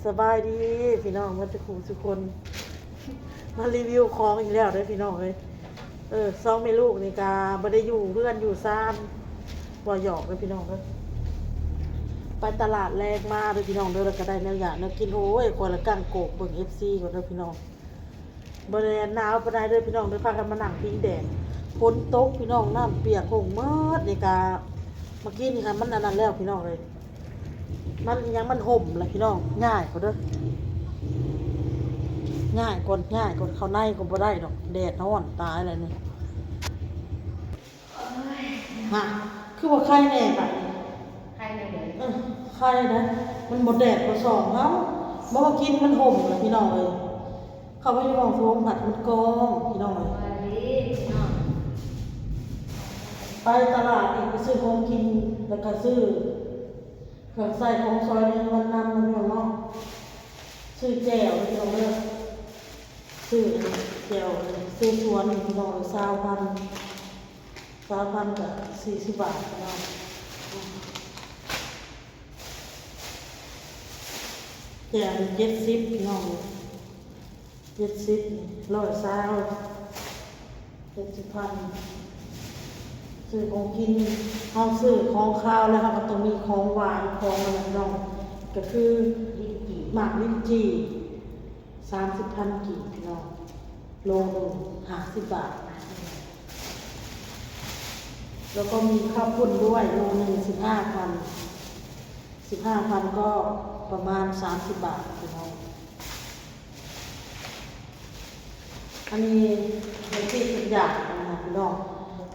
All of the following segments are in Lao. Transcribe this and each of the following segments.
ສະບາຍດີພີ່ນ້ອງເບິດທຸກຜູ້ທຸກຄົນ ມາຣີວິວຂອງອີກແລ້ວເດີພີ່ນ້ອງເອີຍ. ເອີ ສອງແມ່ລູກນີ້ກະບໍ່ໄດ້ຢູ່ເຮືອນຢູ່ຊານ ເວົ້າຫຍອກເດີພີ່ນ້ອງເດີ. ໄປຕະຫຼາດແລງມາເດີພີ່ນ້ອງເດີ ແລ້ວກະໄດ້ແນວຢາກແນວກິນ. ໂອ້ຍ ຂ້ອຍລະກັງໂກກເບິ່ງເອັຟຊີກ່ອນເດີພີ່ນ້ອງ. ບໍ່ໄດ້ໜາວປານໃດເດີພີ່ນ້ອງເດີ ພາກັນມານັ່ງພິງແດດ ຝົນຕົກພີ່ນ້ອງ ນ້ຳປຽກຫົ່ງໝົດ. ນີ້ກະ ເມື່ອກີ້ນີ້ກະມັນອັນນັ້ນແລ້ວພີ່ນ້ອງເອີຍ ມັນອີ່ຫຍັງ ມັນຫົ່ມແລ້ວພີ່ນ້ອງ. ຍ້າຍກ່ອນເດີ ຍ້າຍກ່ອນ ຍ້າຍກ່ອນ ເຂົ້າໃນກໍບໍ່ໄດ້ດອກ ແດດຮ້ອນຕາຍແລ້ວນີ້. ຮະ ຄືວ່າໄຄແດ່ບາດນີ້ ໄຄແດ່ເດີ. ເອີ ໄຄນະ ມັນບໍ່ແດດບໍ່ສ່ອງເຮົາ ບໍ່ມາກິນ ມັນຫົ່ມລະພີ່ນ້ອງເອີຍ. ເຂົ້າມາຢູ່ຫ້ອງໂຖງພັດມັນກອງພີ່ນ້ອງເອີຍ. ໄປຕະຫຼາດອີກ ໄປຊື້ຂອງກິນ ແລ້ວກະຊື້ເຄື່ອງໃຊ້ຂອງສອຍໃນເຮືອນນຳນະພີ່ນ້ອງເນາະ. ຊື້ແຈ່ວເດີພີ່ນ້ອງເດີ ຊື້ແຈ່ວເຊຊວນພີ່ນ້ອງເອີຍ ຊາວພັນ ຊາວພັນກະສີ່ສິບບາດພີ່ນ້ອງ. ແຈ່ວນີ້ເຈັດສິບພີ່ນ້ອງ ເຈັດສິບ ຮ້ອຍຊາວ ເຈັດສິບພັນ. ຊື້ຂອງກິນ ເຮົາຊື້ຂອງຄາວແລ້ວ ເຮົາກະຕ້ອງມີຂອງຫວານຂອງອັນນັ້ນພີ່ນ້ອງ ກະຄືໝາກລິ້ນຈີ່ ສາມສິບພັນກີບພີ່ນ້ອງ ໂລໜຶ່ງຫ້າສິບບາດ. ແລ້ວກໍມີເຂົ້າປຸ້ນດ້ວຍ ໂລໜຶ່ງສິບຫ້າພັນ ສິບຫ້າພັນກໍປະມານສາມສິບບາດພີ່ນ້ອງ. ອັນນີ້ເປັນທີ່ເພິ່ນຢາກນະພີ່ນ້ອງ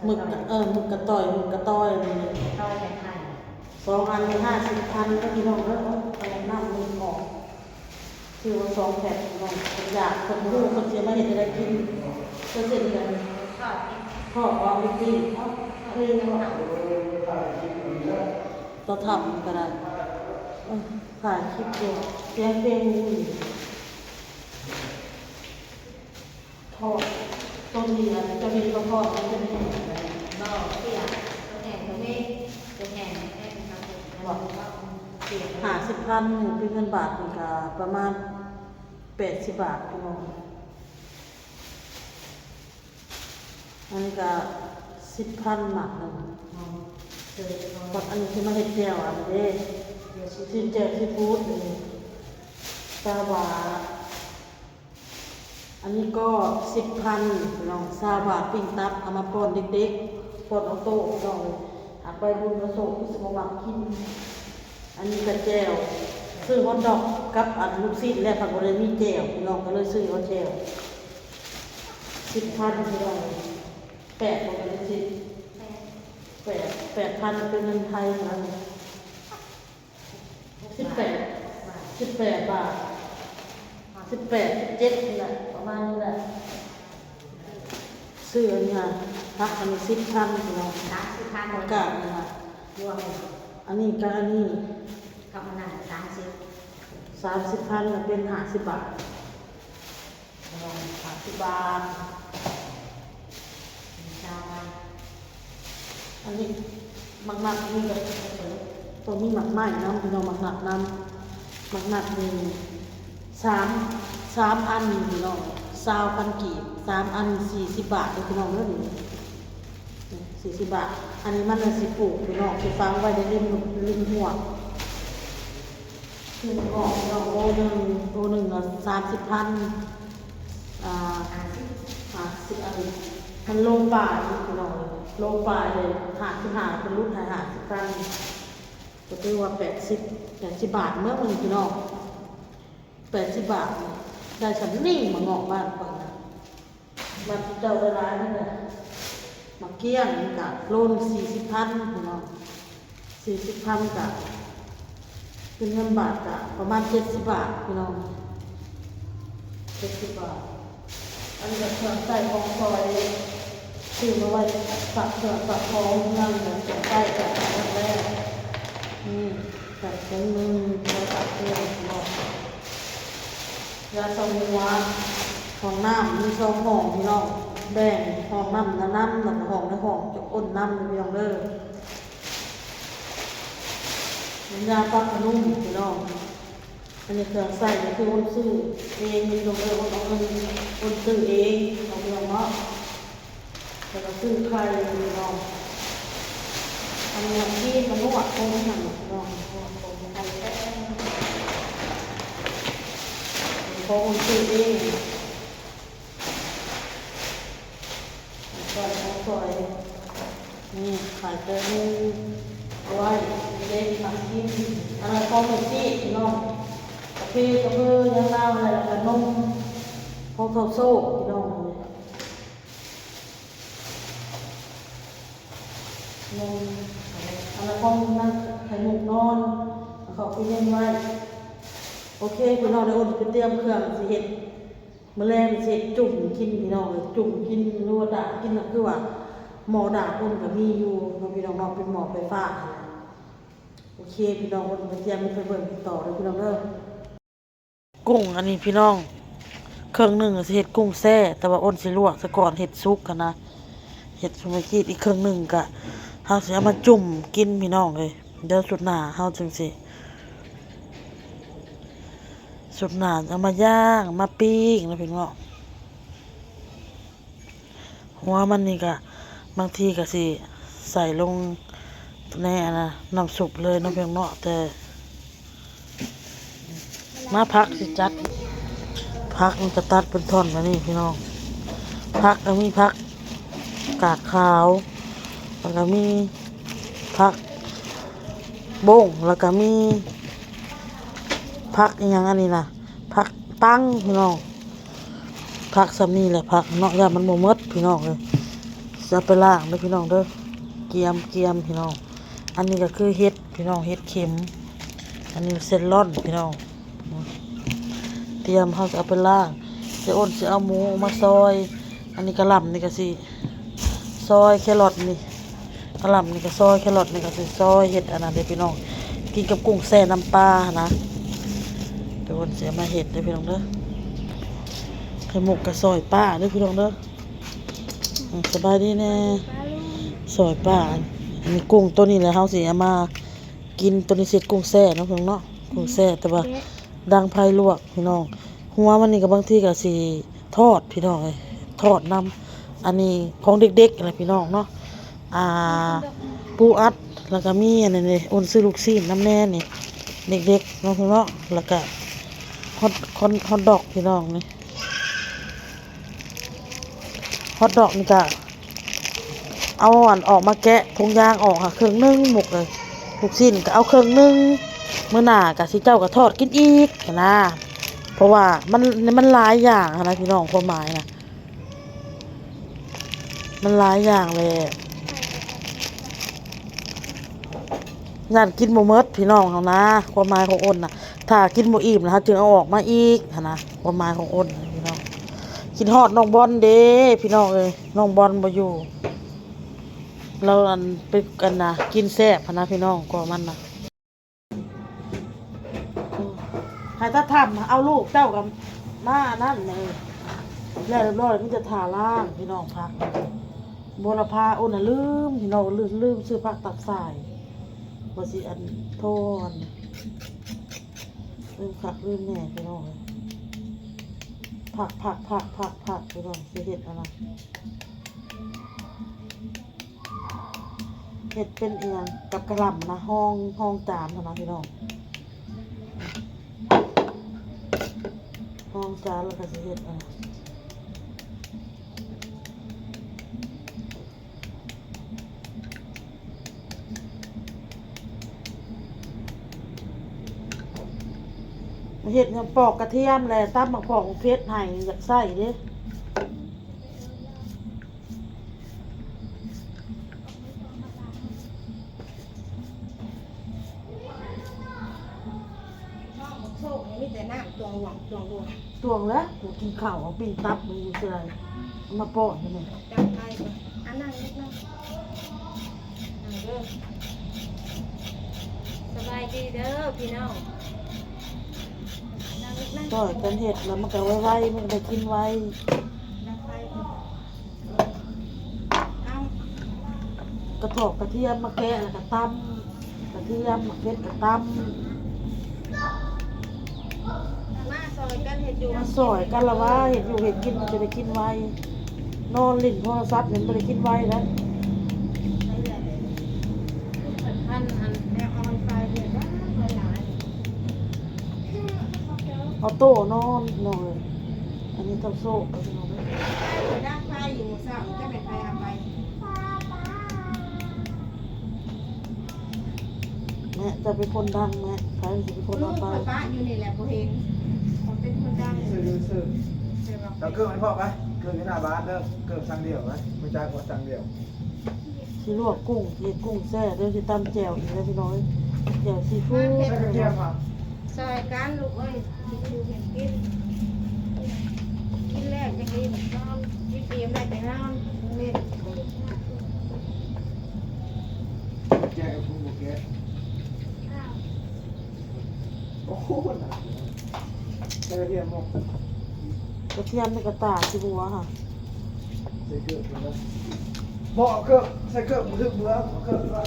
ໝຶກ ເອີ ໝຶກກະຕ່ອຍ ໝຶກກະຕ່ອຍນີ້ ສອງອັນນີ້ຫ້າສິບພັນເດີພີ່ນ້ອງເດີ. ເອົານ້ຳນີ້ອອກ ຊື້ມາສອງແພັກພີ່ນ້ອງ ເພິ່ນຢາກ ເພິ່ນບໍ່ຮູ້ເພິ່ນຊິມາເຮັດແນວໃດກິນ. ເພິ່ນເຮັດຫຍັງ ທອດ ທອດບໍ່ ໄປປີ້ງ ເອົາ ເອົາ ເຕົາຖ່ານກະໄດ້. ເອີ ຖ່າຍຄລິບຢູ່ ສຽງເພງຢູ່. ທອດ ໂຕນີ້ນະ ເຈົ້າເຮັດບໍ່ທອດ ມັນເປັນແຫ້ງໄດ໋. ບໍ່ ເປີຍກ ໂຕແຫ້ງກະມີ ໂຕແຫ້ງ ແຫ້ງ ບໍ່ ເປີຍກ ຫ້າສິບພັນ ນີ້ເປັນເງິນບາດນີ້ກະປະມານແປດສິບບາດພີ່ນ້ອງ. ອັນນີ້ກະສິບພັນໝາກໜຶ່ງ. ບັດອັນນີ້ຊິມາເຮັດແຈ່ວອັນນີ້ເດ້ ຊິແຈ່ວຊີຟູດນີ້ ຊາວບາດ. ອັນນີ້ກໍສິບພັນພີ່ນ້ອງ ຊາວບາດ ປີ້ງຕັບ ເອົາມາປ້ອນເດັກໆ ປ້ອນອອໂຕ້ພີ່ນ້ອງເອີຍ. ຫາກໃບບຸນມາໂຊກຄືຊິບໍ່ມັກກິນ. ອັນນີ້ກະແຈ່ວ ຊື້ຮອດດອກກັບອັນລູກຊີ້ນແລ້ວ ພັດບໍ່ໄດ້ມີແຈ່ວພີ່ນ້ອງ ກະເລີຍຊື້ເອົາແຈ່ວ. ສິບພັນພີ່ນ້ອງ ແປດບໍ່ ກະເລີຍສິບ ແປດ ແປດພັນ ເປັນເງິນໄທຫັ້ນ ສິບແປດ ສິບແປດບາດ ສິບແປດ ສິບເຈັດນີ້ແຫຼະ ປະມານນີ້ແຫຼະ. ຊື້ອັນນີ້ຫັ້ນ ຜັກອັນນີ້ສິບພັນພີ່ນ້ອງ ສາມສິບພັນ ຜັກກາດນີ້ຫັ້ນ ລວມ ອັນນີ້ກະອັນນີ້ ກັບອັນນັ້ນສາມສິບ ສາມສິບພັນກະເປັນຫ້າສິບບາດ. ປະມານສາມສິບບາດ ອັນນີ້ໝາກນັດນີ້ກະຕ້ອງມີໝາກໄມ້ນຳພີ່ນ້ອງ ໝາກນັດນຳ. ໝາກນັດນີ້ສາມ ສາມອັນນີ້ພີ່ນ້ອງ ຊາວພັນກີບ ສາມອັນສີ່ສິບບາດເດີພີ່ນ້ອງເດີ ນີ້ສີ່ສິບບາດ. ອັນນີ້ມັນຊິປູກພີ່ນ້ອງ ຊິຝັງໄວ້ໃນລິມ ລິມຫ້ວຍ. ຊື້ໝາກເງາະພີ່ນ້ອງ ໂລໜຶ່ງ ໂລໜຶ່ງລະສາມສິບພັນ ອ່າ ຫ້າສິບ ຫ້າສິບ ອັນນີ້ມັນໂລປາຍພີ່ນ້ອງ ໂລປາຍເລີຍ ຫ້າສິບຫ້າ ເພິ່ນຫຼຸດໃຫ້ຫ້າສິບພັນ ກະຖືວ່າແປດສິບ ແປດສິບບາດເໝິດນີ້ພີ່ນ້ອງ ແປດສິບບາດ ໄດ້ສ່ຳນີ້ໝາກເງາະບ້ານຂ້ອຍນະ. ມັນເຈົ້າໄດ້ຫຼາຍນີ້ແຫຼະ ໝາກກ້ຽງນີ້ກະໂລໜຶ່ງສີ່ສິບພັນພີ່ນ້ອງ ສີ່ສິບພັນກະເປັນເງິນບາດກະປະມານເຈັດສິບບາດພີ່ນ້ອງ ເຈັດສິບບາດ. ອັນນີ້ກະເຄື່ອງໃຊ້ຂອງສອຍ ຊື້ມາໄວ້ຊັກເຄື່ອງຊັກຂອງເຮືອນ ເຄື່ອງໃຊ້ກະໝົດແລ້ວ ນີ້ກະຖົງໜຶ່ງ ໂທລະສັບເຄື່ອງເນາະ. ຢາສະຫົວ ຫ້ອງນ້ຳມີສອງຫ້ອງພີ່ນ້ອງ ແບ່ງຫ້ອງນ້ຳນະນຳ ແລ້ວກະຫ້ອງໃນຫ້ອງຈະກົ້ນນ້ຳເດີພີ່ນ້ອງເດີ. ເປັນຢາປັບຜ້ານຸ້ມພີ່ນ້ອງ ອັນນີ້ເຄື່ອງໃຊ້ນີ້ຄືອ້ນຊື້ເອງ ພີ່ນ້ອງເອີຍ, ອ້ນເອົາເງິນອ້ນຊື້ເອງເນາະ ພີ່ນ້ອງເນາະ. ແລ້ວກໍຊື້ໄຂ່ພີ່ນ້ອງ, ອັນນີ້ທີ່ມານວດຜົມຫັ້ນພີ່ນ້ອງ, ນວດຜົມໄຂ່ແປ້ງ ຂອງອ້ນຊື້ເອງ. ຊ່ອຍ ຊ່ອຍ ນີ້ຂາຍເຕີນເອົາໄວ້ເດ້ ມັກກິນ. ອັນນັ້ນຂອງແມ່ຈີ້ພີ່ນ້ອງ, ກາເຟ ກາເຟ ຫຍັງລາວ ແລ້ວກໍນົມຂອງທ້າວໂຊກພີ່ນ້ອງ, ນົມ. ອັນນັ້ນຂອງນາງໄຂ່ມຸກນອນ ເອົາເຂົ້າຕູ້ເຢັນໄວ້. ໂອເຄພີ່ນ້ອງ, ດຽວອ້ນຊິໄປຕຽມເຄື່ອງຊິເຮັດ ມື້ແລງຊິເຮັດຈຸ່ມກິນພີ່ນ້ອງເອີຍ, ຈຸ່ມກິນ ຫຼືວ່າດາດກິນນະ, ຄືວ່າໝໍ້ດາດອ້ນກໍມີຢູ່ເນາະພີ່ນ້ອງເນາະ, ເປັນໝໍ້ໄຟຟ້າ. ໂອເຄພີ່ນ້ອງ, ອ້ນໄປຕຽມໄປເບິ່ງຕໍ່ເດີພີ່ນ້ອງເດີ. ກຸ້ງອັນນີ້ພີ່ນ້ອງ ເຄິ່ງໜຶ່ງຊິເຮັດກຸ້ງແຊ່, ແຕ່ວ່າອ້ນຊິລວກສາກ່ອນ ເຮັດສຸກຫັ້ນນະ, ເຮັດສຸກມາກີດ. ອີກເຄິ່ງໜຶ່ງກະເຮົາຊິເອົາມາຈຸ່ມກິນພີ່ນ້ອງເອີຍ. ດຽວສຸດໜ້າເຮົາຈຶ່ງຊິ ສຸດໜ້າເອົາມາຍ່າງ ມາປີ້ງນະພີ່ນ້ອງ. ຫົວມັນນີ້ກະ ບາງທີກະຊິໃສ່ລົງໃນອັນນະ ນ້ຳຊຸບເລີຍເນາະພີ່ນ້ອງເນາະ, ແຕ່ມາຜັກຊິຈັດ ຜັກມັນກະຕັດເປັນທ່ອນແບບນີ້ພີ່ນ້ອງ. ຜັກກະມີຜັກກາດຂາວ ແລ້ວກະມີຜັກ ບົ້ງ ແລ້ວກະມີຜັກອີ່ຫຍັງອັນນີ້ນະ ຜັກປັງພີ່ນ້ອງ. ຜັກສ່ຳນີ້ແຫຼະ ຜັກເນາະ ຢ້ານມັນບໍ່ໝົດພີ່ນ້ອງເອີຍ. ຊິເອົາໄປລ້າງເດີພີ່ນ້ອງເດີ, ກຽມ ກຽມພີ່ນ້ອງ. ອັນນີ້ກະຄືເຫັດພີ່ນ້ອງ ເຫັດເຂັມ, ອັນນີ້ເຊັນລອນພີ່ນ້ອງ. ຕຽມ ເຮົາຊິເອົາໄປລ້າງ. ເຈົ້າອ້ນຊິເອົາໝູມາຊອຍ. ອັນນີ້ກະຫຼ່ຳນີ້ກະຊິຊອຍແຄຣອດນີ້, ກະຫຼ່ຳນີ້ກະຊອຍ ແຄຣອດນີ້ກະຊິຊອຍ. ເຮັດອັນນັ້ນເດ້ພີ່ນ້ອງ, ກິນກັບກຸ້ງແຊ່ນ້ຳປາຫັ້ນນະ. ເຈົ້າອ້ນຊິເອົາມາເຮັດເດີພີ່ນ້ອງເດີ. ໄຂ່ມຸກກະຊອຍປ້າເດີພີ່ນ້ອງເດີ. ອືມ ສະບາຍດີແດ່. ຊອຍປ້າ. ອັນນີ້ກຸ້ງໂຕນີ້ແຫຼະ ເຮົາຊິເອົາມາກິນ. ໂຕນີ້ຊິເຮັດກຸ້ງແຊ່ເນາະພີ່ນ້ອງເນາະ, ກຸ້ງແຊ່ ແຕ່ວ່າ ດັງໄຟລວກພີ່ນ້ອງ. ຫົວມັນນີ້ກະບາງທີກະຊິທອດພີ່ນ້ອງເອີຍ, ທອດນຳ. ອັນນີ້ຂອງເດັກໆແຫຼະພີ່ນ້ອງເນາະ. ອ່າ ປູອັດ ແລ້ວກະມີອັນນີ້ເດ້, ອຸ່ນຊື້ລູກຊີ້ນນຳແດ່ນີ້ ເດັກໆເນາະພີ່ນ້ອງເນາະ. ແລ້ວກະຮອດ ຮອດ ຮອດດອກພີ່ນ້ອງນີ້. ຮອດດອກນີ້ກະ ເອົາອັນອອກມາແກະຖົງຢາງອອກຫາເຄິ່ງໜຶ່ງໝູກເອີຍ, ລູກຊີ້ນກະເອົາເຄິ່ງໜຶ່ງ, ມື້ໜ້າກະຊິເຈົ້າກະທອດກິນອີກຫັ້ນນາ. ເພາະວ່າມັນ ມັນຫຼາຍຢ່າງຫັ້ນນະພີ່ນ້ອງ, ຄວາມໝາຍນະ ມັນຫຼາຍຢ່າງແຫຼະ. ຢ້ານກິນບໍ່ໝົດພີ່ນ້ອງເຮົານະ, ຄວາມໝາຍຂອງອ້ນນະ. ຖ້າກິນບໍ່ອີ່ມລະເຮົາຈຶ່ງເອົາອອກມາອີກຫັ້ນນະ, ຄວາມໝາຍຂອງອ້ນພີ່ນ້ອງ. ຄິດຮອດນ້ອງບອນເດ້ພີ່ນ້ອງເອີຍ, ນ້ອງບອນບໍ່ຢູ່. ລາວອັນ ໄປ ອັນນະ ກິນແຊບຫັ້ນນະພີ່ນ້ອງ, ກໍມັນນະ. ໃຫ້ຕາທຳເອົາລູກເຈົ້າກັບມາອັນນັ້ນເລີຍ. ແລ້ວຮຽບຮ້ອຍ ມີແຕ່ຖ້າລ້າງພີ່ນ້ອງ. ຜັກບົວລະພາ ໂອ້ນະ ລືມພີ່ນ້ອງ, ລືມ ລືມຊື້ຜັກຕັບສາຍ ວ່າຊິອັນ ໂທອັນ ລືມຄັກລືມແນ່ພີ່ນ້ອງເອີຍ. ຜັກ ຜັກ ຜັກ ຜັກ ຜັກ ພີ່ນ້ອງ ຊິເຮັດອັນນັ້ນ ເຮັດເປັນອີ່ຫຍັງກັບກະຫຼ່ຳນະ, ຮອງ ຮອງຈານຫັ້ນນະພີ່ນ້ອງ, ຮອງຈານ. ແລ້ວກະຊິເຮັດອັນ ເຮັດຫຍັງ ປອກກະທຽມແຫຼະ, ຕຳໝາກຫອມເຜັດໃຫ້ ຢາກໃສ່ເດ້. ໂຊກນີ້ມີແຕ່ນ້ຳ ຕວງຫວ່າງ ຕວງຫຼວງ. ຕວງແລ້ວ ກູກິນເຂົ້າ ເອົາປີ້ງຕັບມັນຢູ່ເທື່ອໃດ ເອົາມາປ້ອນໃຫ້ແມ່. ຈັບໄປກ່ອນ ອັນນັ້ນນິດໜຶ່ງ ນັ່ງເດີ. ສະບາຍດີເດີພີ່ນ້ອງ, ນັ່ງ ນັ່ງ. ຊ່ອຍກັນເຮັດ ແລ້ວມັນກະໄວໆ ມັນກະໄດ້ກິນໄວ. ດັງໄຟກ່ອນ. ເອົາກະຖອກກະທຽມມາແກະ ແລ້ວກະຕຳກະທຽມ ໝາກເຜັດກະຕຳ. ມາຊ່ອຍກັນລະວ່າ ເຮັດຢູ່ເຮັດກິນມັນຈະໄດ້ກິນໄວ. ນອນຫຼິ້ນໂທລະສັບນີ້ມັນບໍ່ໄດ້ກິນໄວນະ. ເອົາໂຕ້ນອນພີ່ນ້ອງເອີຍ. ອັນນີ້ເຕົ້າໂຊກພີ່ນ້ອງເອີຍ. ແມ່ ເຈົ້າເປັນຄົນດັງແມ່ ໃຜຊິເປັນຄົນເອົາໄປ? ຂ້ອຍປະຢູ່ນີ້ແຫຼະ ບໍ່ເຫັນ ຂ້ອຍເປັນຄົນດັງ. ຊື່ໆ ເຈົ້າເກີບໃຫ້ພໍ່ໄປ ເກີບຢູ່ໜ້າບ້ານເດີ ເກີບສັງດຽວໄປ ຮູ້ຈັກບໍ່ສັງດຽວ? ຊິລວກກຸ້ງ ຊິເຮັດກຸ້ງແຊ່ເດີ ຊິຕຳແຈ່ວອີກແລ້ວພີ່ນ້ອງເອີຍ ແຈ່ວຊີຟູດ. ຊ່ອຍກັນລູກເອີຍ ກິນຢູ່ກິນ ກິນແລ້ວຈັ່ງອີ່ມນອນ ກິນອີ່ມແລ້ວຈັ່ງນອນເຫຼັ້ນ. ແກະກັບຜູ້ບໍ່ແກະ ໂອ້ໂຫ ໜັກຢູ່ນະ ໃສ່ກະທຽມບໍ່? ກະທຽມໃນກະຕ່າຊິບົວຫະ ໃສ່ເກີບເລີຍ ບໍ່ເກີບ ໃສ່ເກີບບໍ່ຖືກເບືອ ເອົາເກີບດີກວ່າ.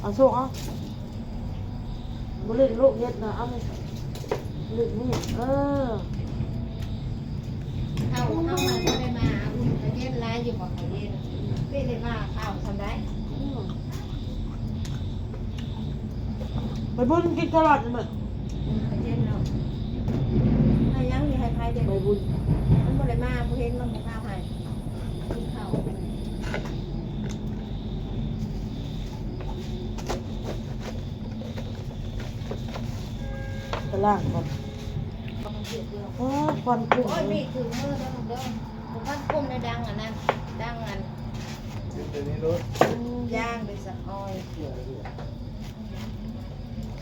ເອົາໂຊກເອົາ ບໍ່ຫຼິ້ນລູກເຮັດນະ ເອົານີ້ ຫຼິ້ນນີ້ ເອີ ເຂົ້າ ເຂົ້າມາບໍ່ໄດ້ມາ ເຂົ້າເຢັນຫຼາຍຢູ່ບໍ່ ເຂົ້າເຢັນ ເປັນໄດ້ວ່າເຂົ້າຊ່ຳໃດ. ອືມ ໄປບຸນກິນຕະຫຼອດມື້ ເຂົ້າເຢັນເນາະ ໃຫ້ຫຍັງນີ້ ໃຫ້ໃຜເດ້ ໄປບຸນ ມັນບໍ່ໄດ້ມາ ບໍ່ເຫັນ ມັນບໍ່ພາໃຫ້ກິນເຂົ້າ. ໄປລ້າງກ່ອນ. ໂອ້ຍ ຄວັນກຸ້ງ ໂອ້ຍ ເອີຍ ມີດຖືມືເດີລູກເດີ ບໍ່ທັນກົມໃນດັງອັນນັ້ນ ດັງອັນ ເປັນໂຕນີ້ໂລດ ອືມ ຍ່າງໂດຍສະອອຍ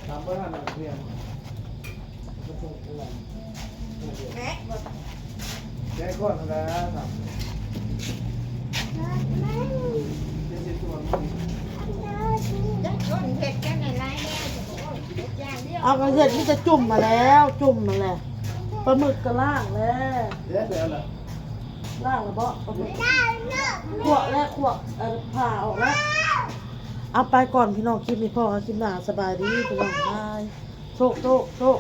ຕຳບໍ່ທັນເອົາເທີຍມ ແກະບໍ່ ແກະກ່ອນຫັ້ນແຫຼະ ຈັກຄົນເຮັດກັນຫຼາຍໆແນວ ເອົາກະເຮັດມີແຕ່ຈຸ່ມຫັ້ນແຫຼະ ຈຸ່ມຫັ້ນແຫຼະ ປາໝຶກກະລ້າງແລ້ວ ລ້າງແລ້ວບໍ່ ປາໝຶກ ຂົ້ວແລ້ວ ຂົ້ວ ເອີ ຜ່າອອກແລ້ວ. ເອົາໄປກ່ອນພີ່ນ້ອງ ຄລິບນີ້ພໍ້ກັນຄລິບໜ້າ ສະບາຍດີພີ່ນ້ອງ ບາຍ ໂຊກ ໂຊກ ໂຊກ.